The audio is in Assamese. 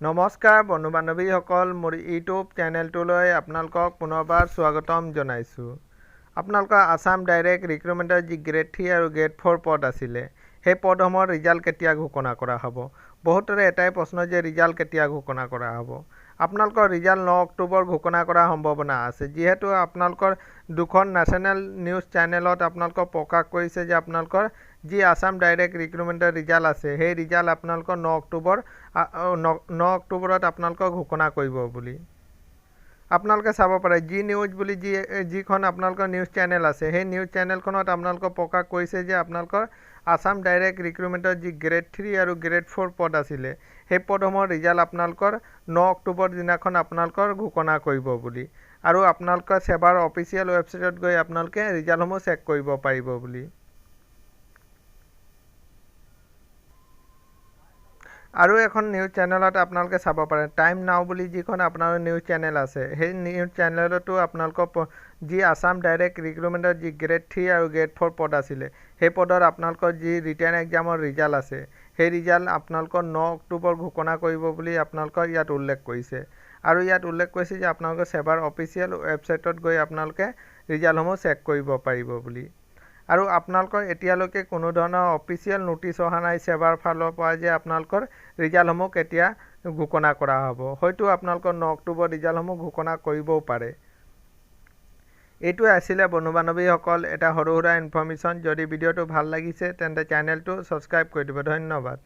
নমস্কাৰ বন্ধু বান্ধৱীসকল, মোৰ ইউটিউব চেনেলটোলৈ আপোনালোকক পুনৰবাৰ স্বাগতম জনাইছোঁ। আপোনালোকৰ আছাম ডাইৰেক্ট ৰিক্ৰুটমেণ্টৰ যি গ্ৰেড 3 আৰু গ্ৰেড 4 পদ আছিলে, সেই পদসমূহৰ ৰিজাল্ট কেতিয়া ঘোষণা কৰা হ'ব? বহুতৰে এটাই প্ৰশ্ন যে ৰিজাল্ট কেতিয়া ঘোষণা কৰা হ'ব? আপোনালোকৰ ৰিজাল্ট 9 অক্টোবৰ ঘোষণা কৰাৰ সম্ভাৱনা আছে, যিহেতু আপোনালোকৰ দুখন নেশ্যনেল নিউজ চেনেলত আপোনালোকক প্ৰকাশ কৰিছে যে আপোনালোকৰ যি আছাম ডাইৰেক্ট ৰিক্ৰুটমেণ্টৰ ৰিজাল্ট আছে, সেই ৰিজাল্ট আপোনালোকৰ 9 অক্টোবৰত আপোনালোকক ঘোষণা কৰিব বুলি। আপোনালোকে চাব পাৰে, জি নিউজ বুলি যিখন আপোনালোকৰ নিউজ চেনেল আছে, সেই নিউজ চেনেলখনত আপোনালোকক প্ৰকাশ কৰিছে যে আপোনালোকৰ আছাম ডাইৰেক্ট ৰিক্ৰুটমেণ্টৰ যি গ্ৰেড 3 আৰু গ্ৰেড 4 পদ আছিলে, সেই পদসমূহৰ ৰিজাল্ট আপোনালোকৰ 9 অক্টোবৰ দিনাখন আপোনালোকৰ ঘোষণা কৰিব বুলি আৰু আপোনালোকৰ ছেবাৰ অফিচিয়েল ৱেবছাইটত গৈ আপোনালোকে ৰিজাল্টসমূহ চেক কৰিব পাৰিব বুলি। আৰু এখন নিউজ চেনেলত আপোনালোকে চাব পাৰে, টাইম নাও বুলি যিখন আপোনাৰ নিউজ চেনেল আছে, সেই নিউজ চেনেলতো আপোনালোকৰ যি আছাম ডাইৰেক্ট ৰিক্ৰুটমেণ্টৰ যি গ্ৰেড 3 আৰু গ্ৰেড 4 পদ আছিলে, সেই পদত আপোনালোকৰ যি ৰিটেন এক্সামৰ ৰিজাল্ট আছে, সেই ৰিজাল্ট আপোনালোকৰ 9 অক্টোবৰ ঘোষণা কৰিব বুলি আপোনালোকৰ ইয়াত উল্লেখ কৰিছে। আৰু ইয়াত উল্লেখ কৰিছে যে আপোনালোকৰ ছেবাৰ অফিচিয়েল ৱেবছাইটত গৈ আপোনালোকে ৰিজাল্টসমূহ চেক কৰিব পাৰিব বুলি। আৰু আপোনালোকৰ এতিয়ালৈকে কোনো ধৰণৰ অফিচিয়েল ন'টিচ অহা নাই ছেবাৰ ফালৰ পৰা যে আপোনালোকৰ ৰিজাল্টসমূহ কেতিয়া ঘোষণা কৰা হ'ব। হয়তো আপোনালোকৰ 9 অক্টোবৰ ৰিজাল্টসমূহ ঘোষণা কৰিবও পাৰে। এইটোৱে আছিলে বন্ধু বান্ধৱীসকল, এটা সৰু সুৰা ইনফৰ্মেশ্যন। যদি ভিডিঅ'টো ভাল লাগিছে, তেন্তে চেনেলটো ছাবস্ক্ৰাইব কৰি দিব। ধন্যবাদ।